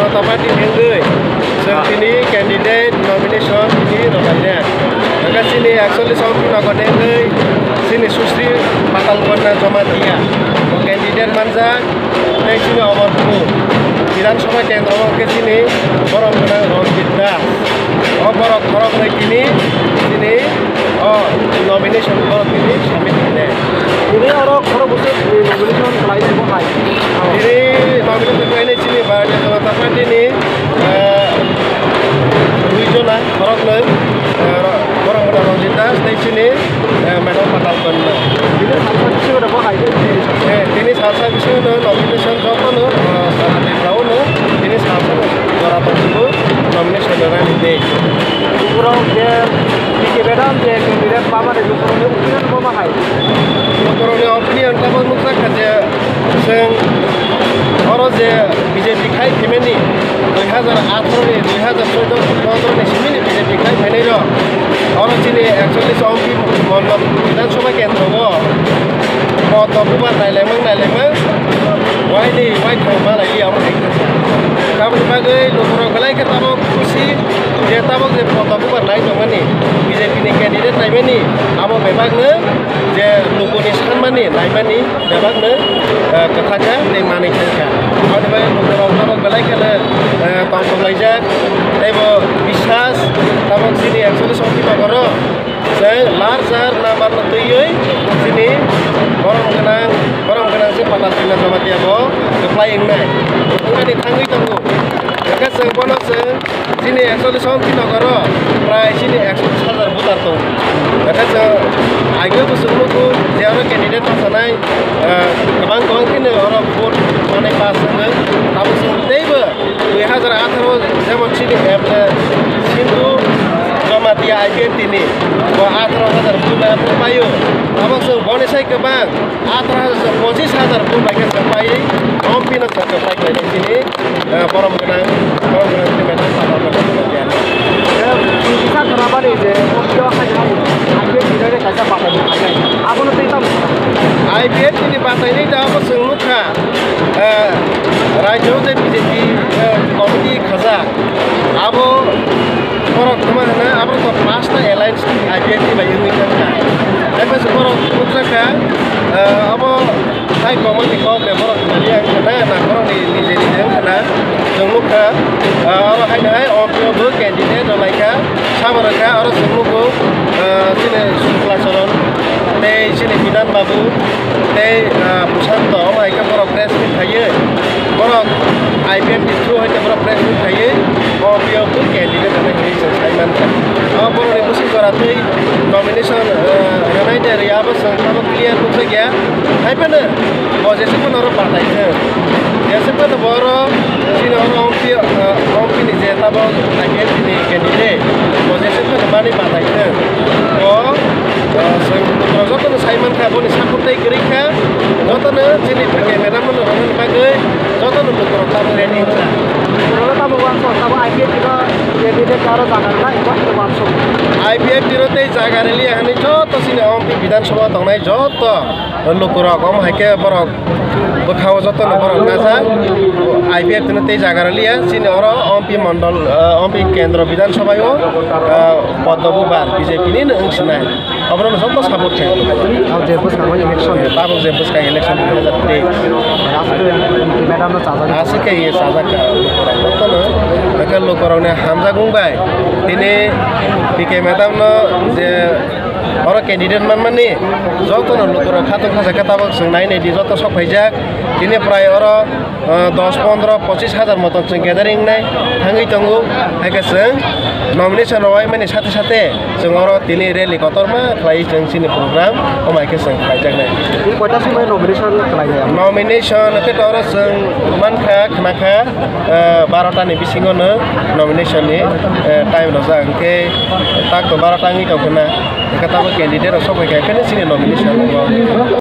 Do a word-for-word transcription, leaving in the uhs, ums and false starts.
Party ni wngwi chwng tini candidate nomination tini rwlainai. Hwnkhe chini actually Chongki Nogor ni wngwi chini Susri Patal Kanya Jamatia o candidate manjak. Tei chini Amarpur Bidhan Sabha Kendro o hwnkhe chini borom gwnang Ranjit Das. O borok khoroknwi tini chini o nomination borok tini submit khainai. Tini oro khorok bwswk nomination khlai tongmo hai. Tini nomination khlainai chini Bharatiya Janata Party ni, eh, dui jona khoroknwi, eh, ro-, borok wngkha Ranjit Das tei chini, eh, Madam Patal Kanya. Tini salsa bisingo bo hai khe. Eh, tini salsa bisingo nomination jotono, eh, sara Tripura o no tini salsa no jora tongsigo nomination rwnani tei. Borok je P K madam je candidate baba de borok opinion bo ma hai. Borokni opinion tabok nukjak kha je chwng oro je B J P khai phaimani dui hajar atharo ni, dui hajar chuddo pondro ni simi ni B J P khai phainai rok. Oro chini ekchollis Ompi Mondol Bidhan Sabha Kendro o poto bubar nailaimang nailaimang waini waithang malai liya omo hai kha. Tamoni bagwi lukurok belai khe tabok khusi je tabok je poto bubar nai tongmani B J P ni candidate naimani abo bebakno je lukuni sanmani naimani bebakno, eh, kwthakha tei manwi thangkha. Aboni bagwi lukurok tabok belai kheno, eh, tongthok laijak tei bo biswas tabok chini ekchollis Ompi Nogoro. Chwng larger number no twiwi chini borom gwnang, borom gwnang se Patal Kanya Jamatia bo kwplai wngnai. Wngmani thangwi tongo. Hwnkhe chwng bono chwng chini ekchollis Ompi Nogoro prai chini ekchollis hajar voter tongo. Hwnkhe chwng ageo bo chwng nugo je oro candidate bachanai, ah, kwbang kwbang kheno oro vote manwi pass wngwi. Abo chwng teibo dui hajar atharo jemon chini M L A Sindhu Jamatia I P F T ni bo atharo hajar bui bai atharo paio. Abo chwng boni sai kwbang atharo hajar chwng pochis hajar bui bai khe chwng paiwi Ompi no chwng kwplai khlainai chini, eh, borom gwnang, borom gwnang chini madam Patal Kanya Jamatia no. Kisa khwnamani je Ompi o hai hai I P F T ni kaisa batai khlainai. Abono tei tamo? I P F T ni batai ni da abo chwng nukha. Eh, rajyo je B J P, eh, committee khajak, abo borok tongma hwnwi, abo to pasta alliance I P F T bai wngwi thangkha. Tei borok nukjakha, eh, abo hai committee kok de borok naliya wngkha na, na borok ni nije nije wngkha na, chwng nukha, eh, oro haino hai Ompi o bo candidate rwlaikha, sabo rwkha, oro chwng nugo, eh, chini Shukla Charan, tei chini Bidhan Babu, tei, ah, Prashanto, omo hai khe borok press meet khaiwi, borok I P F ni through hai khe borok press meet khaiwi, Ompi o bo candidate rwnai hinwi chwng sai mankha. O borokni bwswk jora twi nomination, ah, rwnai de rwya, abo chwng tabok clear nukjakya. Hai phano bo jeswk phano oro batai thwng, jeswk phano bo oro chini oro Ompi, ah, Ompi ni je tabok I P F ni candidate, bo jeswk phano manwi batai thwng. Bo Ah, chwng lukurok jotono sai mankha, boni support tei kwrwi kha. Jotono chini P K madam no rwna bagwi jotono lukurok tabuk ready wngkha. Lukurok tabuk uansuk, tabuk I P F T no candidate aro jaga rwna, iko hino uansuk. I P F T no tei jaga rwliya hwnwi joto chini Ompi Bidhan Sabha tongnai joto lukurok, omo hai khe borok bwkhao jotono borok najak. I P F T no tei jaga rwliya, chini oro Ompi Mondol, ah, Ompi Kendro Bidhan Sabha o, ah, Poddo Bubar B J P ni no wng sinai. Oborok no joto support khe. Abo je bwskango election. Tabuk je bwskang election dui hajar teis. Aswk khe madam no chajak. Aswk khe ye chajak kha. Jotono, hwnkhe lukurok ni hamjak wng bai. Tini P K madam no je oro candidate manmani jotono lukurok khatung khajak khe tabuk chwng nai nai di joto sok phaijak. Tini prai oro, ah, dos, pondro, pochis hajar moton chwng gathering nai thangwi tongo. Hai khe chwng nomination rwai mani sate sate chwng oro tini rally kotorma khlai chwng chini program, omo hai khe chwng khlaijaknai. Tini koita somoi nomination khlai ya? Nomination khe to oro chwng mankha, khna kha, ah, barota ni bisingo no nomination ni, eh, time rwjak, hwnkhe tak to barota wngwi tong khna. Hwnkhe tabuk candidate rok sok phaikha, hwnkhe chini nomination rok.